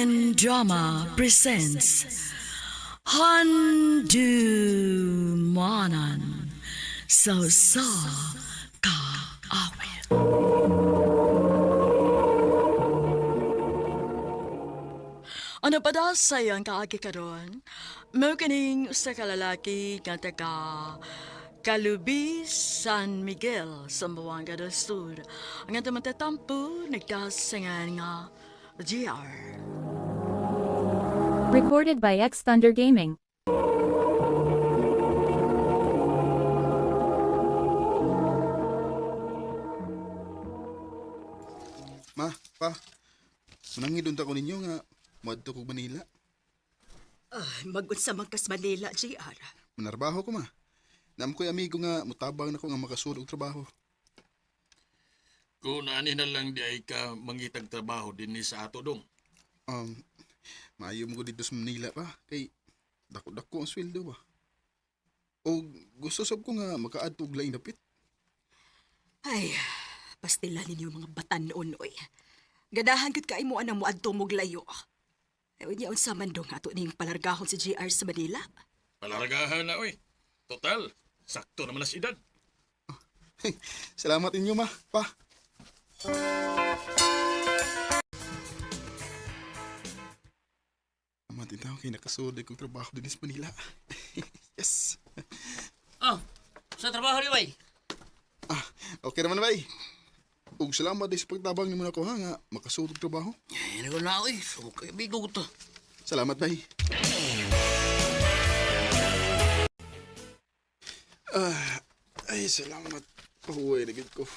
and Drama presents Handu Manan So Sa Ka Awit. Ano pa daw sa'yo ang kaagi karon? Mao kining usa ka lalaki nga taga Kalubi, San Miguel, Zamboanga del Sur. Ang atong matatampo, nagdasingan nga GR. Recorded by X Thunder Gaming. Ma, pa, manangidon ta ko ninyo nga moadto kog Manila. Ay, mag-unsa man kas Manila, JR. Manarbaho ko ma. Naam ko'y amigo nga mutabang nako nga makasud og trabaho. Kung ani na lang di ay ka mangitag trabaho dinhi sa ato dong. Um, maayo mo ko dito sa Manila pa kay dako-dako ang sweldo ba. O gusto sab ko nga makaadto og laing dapit. Ay, pastila ninyo mga batanon, oy. Ganahan gud kay mo anang moadto mog layo. Ay, unya unsa man dong ato ning palargahon si JR sa Manila? Palargahan na oy. Total, sakto naman as edad. Salamat inyo ma, pa. Salamat din kay nakasud kong trabaho din sa Manila. Yes. Oh, sa trabaho ni Bay. Ah, okay naman bay. Ug salamat din sa pagtabang nimo nako ha nga makasud og trabaho. Ay, nago na oy. So, kaibigo ko to. Salamat, bay. Ah, ay, salamat. Pahuway na gid ko.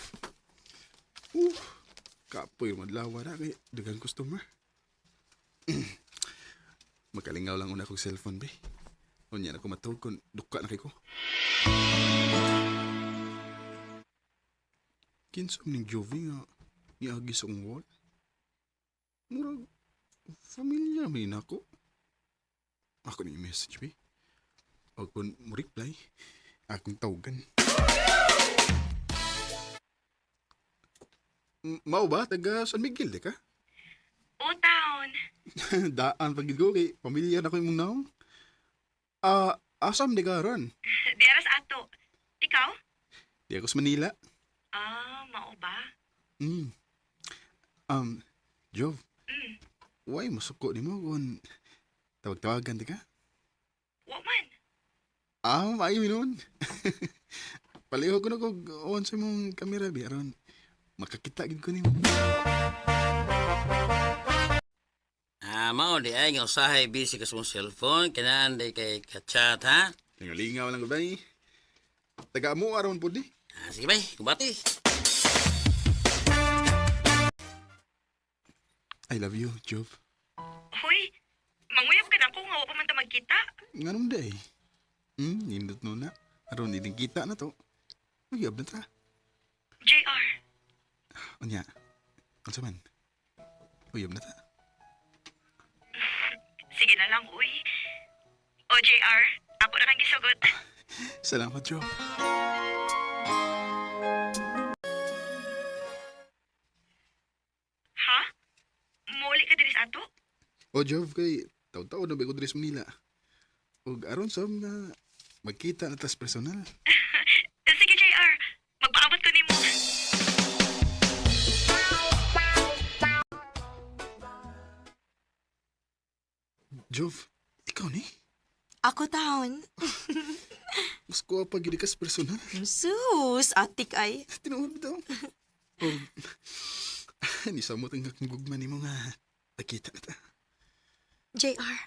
Kapoy madlawa na kay daghang customer. Makalingaw lang una kong cellphone, bay. Unya na ko matawag kung duka na kay ko. Kinsa man ning Jovi nga niagi sa akong wall? Murag familiar man nako. Ako ni message be. O kung mo reply, akong tawagan. Mao ba taga San Miguel di ka? O taon. Daan pag ko kay pamilya na ko imong naong. Ah, asam di ka ron? Diaras ato. Ikaw? Di ako sa Manila. Ah, mao ba? Mm. Jov. Why masuko nimo kung tawag-tawagan di ka? Wa man. Ah, maayo noon. Palihog ko na kog on sa imong kamera bi aron makakita gid ko nimo. Ah, mao di ay nga usahay busy ka sa mong cellphone kinaan di kay ka-chat ha. Lingalingaw lang gud bay. Taga mo aron pud di. Ah, sige bay, kubati. I love you, Jov. Hoy, manguyab ka na ako nga wa pa man ta magkita. Nganong day? Nindot no na. Aron ining kita na to. Uyab na ta. JR, Unya. Unsa man? Uyab na ta. sige na lang, uy. O JR, ako na kang gisugot. Salamat, Jov. Ha? Muli ka diri sa ato? O Jov kay taw-taw na ba ko diri sa Manila. Ug aron sa nga magkita na tas personal. Sige, JR. Magpaabot ko nimo. Jov, ikaw ni? Ako taon. Mas kuha pa gid ka sa personal. Sus, atik ay. Tinuod bitaw. O, ni samot ang akong gugma nimo nga nakita na ta. JR.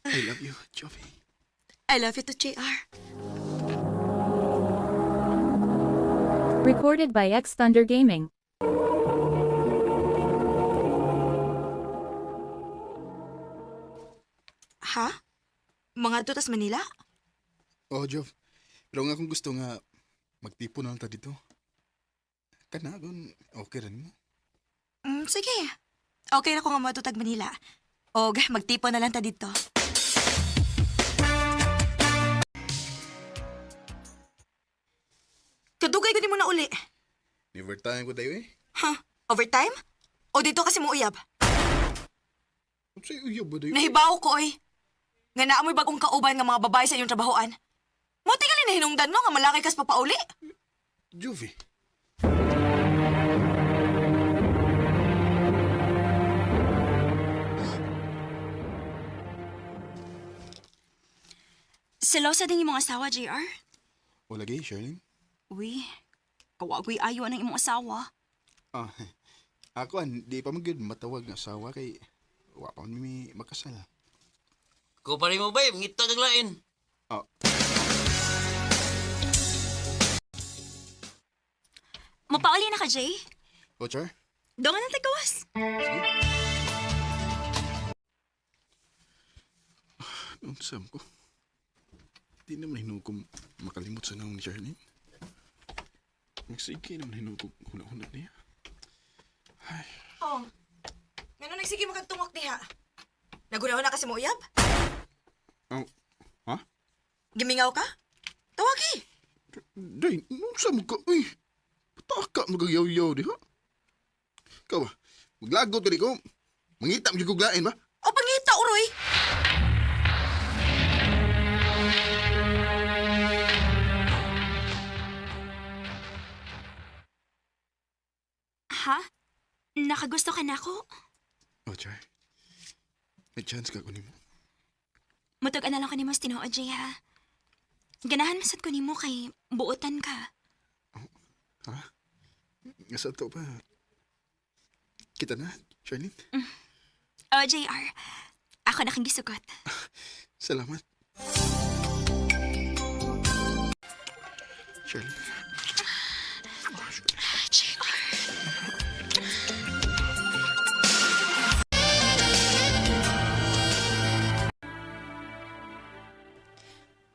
I love you, Jovi. I love you to JR. Recorded by X Thunder Gaming. Ha? Mga tutas Manila? Oh, Jov. Pero nga kung gusto nga magtipo na lang ta dito. Kana kung okay ra nimo. Sige. Okay na ko nga matutag Manila. Og magtipo na lang ta dito. Kadugay ko mo na uli. Never time ko dayo eh. Ha? Overtime? O dito kasi mo uyab? Unsay uyab ba dayon? Nahibaw ko, oy. Nga naamoy bagong kauban nga mga babae sa inyong trabahoan. Mo tingali na hinungdan no nga malaki kas papauli. Jovi. Selosa din imong asawa, JR? Wala gay, Charlene. Uy, kawagoy ayo ang imong asawa. Ah, ako an, di pa man gyud matawag nga asawa kay wa pa man mi makasal. Ko pa rin mo, babe. Ngita kag lain. Ah, Mapauli na ka, Jay. o Char? Doon na tagawas. Sige. Unsa ko? Di naman hinuog ko makalimot sa naong ni Charlene. Magsige naman hinuog ko huna-huna niya. Oh. Ngano nagsige mo kag tungok diha? Nagunaw na kasi mo uyab? Oh, ha? Gimingaw ka? Tawagi. Day, unsa mo ka? Uy, pataka magagyaw-yaw diha. Ikaw ba? Maglagot ka di ko. Mangita mo jud kog lain ba? O pangita uroy. Ha? Nakagusto ka na ako? Oh, Char. May chance ka ko nimo. Mutug na lang ko nimo sa tinuod, Jay, ha? Ganahan masad ko nimo kay buotan ka. Ha? Nga sa to pa. Kita na, Charlene. Oh, JR, ako na kang gisugot. Salamat. Charlene. JR.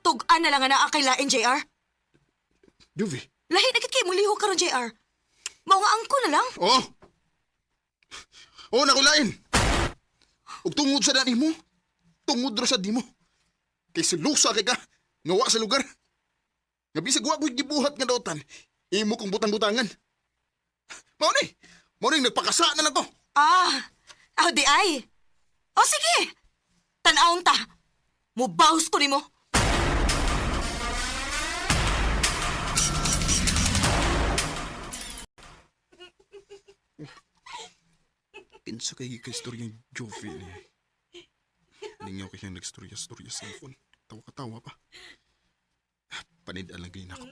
Tug-an na lang nga naa kay lain, JR. Jovi. Lahi na gid kay mulihok karon, JR. Mao nga angko na lang. Oo! Oo, nakulain! Ug tungod sa dani mo, tungod ra sa di mo. Kay silusa kay ka, ngawa sa lugar. Nga bisag wa ko'y gibuhat nga dautan, imo kong butang-butangan. Mao ni, mao ni nagpakasa na lang ko. Ah, aw di ay. O sige. Tan-awon ta. Mubaws ko nimo. Kinsa kay ka istoryang Jovi niya. Lingaw kay siyang nagstorya-storya sa cellphone. Tawa ka tawa pa. Panid-an lang ganyan ako.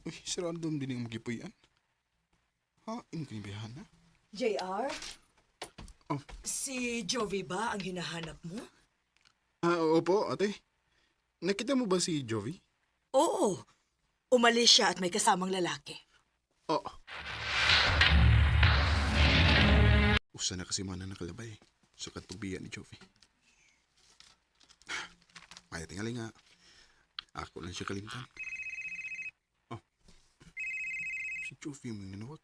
Uy, si random din ang magipuyan. Ha? Ino kinibihan na? JR? Oh. Si Jovi ba ang hinahanap mo? Ah, opo, ate. Nakita mo ba si Jovi? Oo. Umalis siya at may kasamang lalaki. Oo. Usa na kasi mana nakalabay sa katubian ni Jovi. Maya tingali nga. Ako lang siya kalimtan. Oh. Si Jovi mo yung nanawag.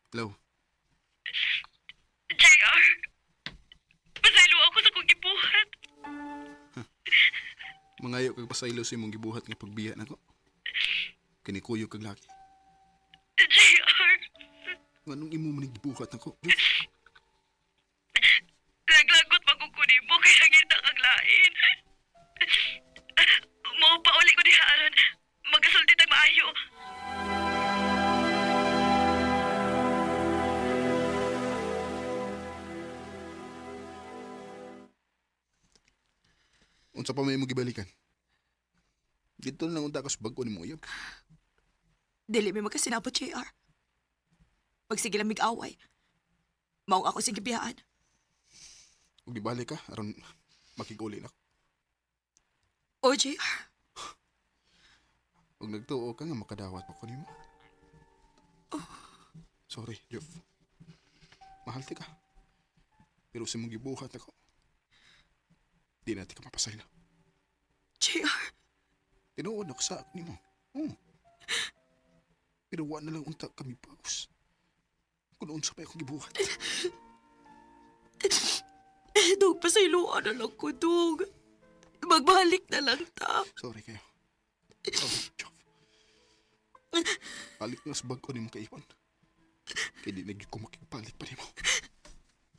Hello. JR, pasaylo ako sa kong gibuhat. Mangayo kag pasaylo sa imong gibuhat nga pagbiya nako. Kinikuyo kag laki. JR, Nganong imo man gibuhat nako? Jovi? naglagot pa kong kunin mo kaya ngita kag lain. Mao pa uli ko diha aron magasulti tag maayo. Unsa pa may imong gibalikan? Dito na lang unta ka sa bag-o nimo uyab. Dili mi magkasinabot, JR. Pagsige lang mig-away. Mao ako sing gibiyaan. Ug di balik ka aron makiguli na ko. O, JR. Ug nagtuo ka nga makadawat pa ko nimo. Sorry, Jeff. Mahal ti ka. Pero sa imong gibuhat ako, di na ti ka mapasaylo. JR. Tinuod ako sa nimo. Oo. Pero wa na lang unta kami paus. Kung unsa pa akong gibuhat. Dog, pasayloan na lang ko, dog. Mga Magbalik na lang ta. Sorry kayo. Sorry, Chov. Balik na sa bag ko nimo kaipon. Kaya di na gyud ko makigbalik pa nimo.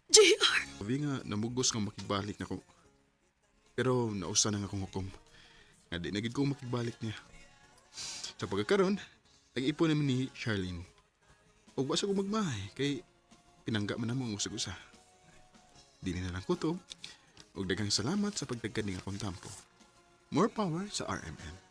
JR. Sabi nga, namugos nga makigbalik na ko. Pero nausa na nga akong hukom. Nga di na gyud ko makigbalik niya. Sa pagkakaroon, nag-ipon namin ni Charlene. Ug wa sa ko magmahay, kay pinangga man namo ang usag-usa. Di na lang kutob. Ug daghang salamat sa pagdagkan ning akong tampo. More power sa RMN.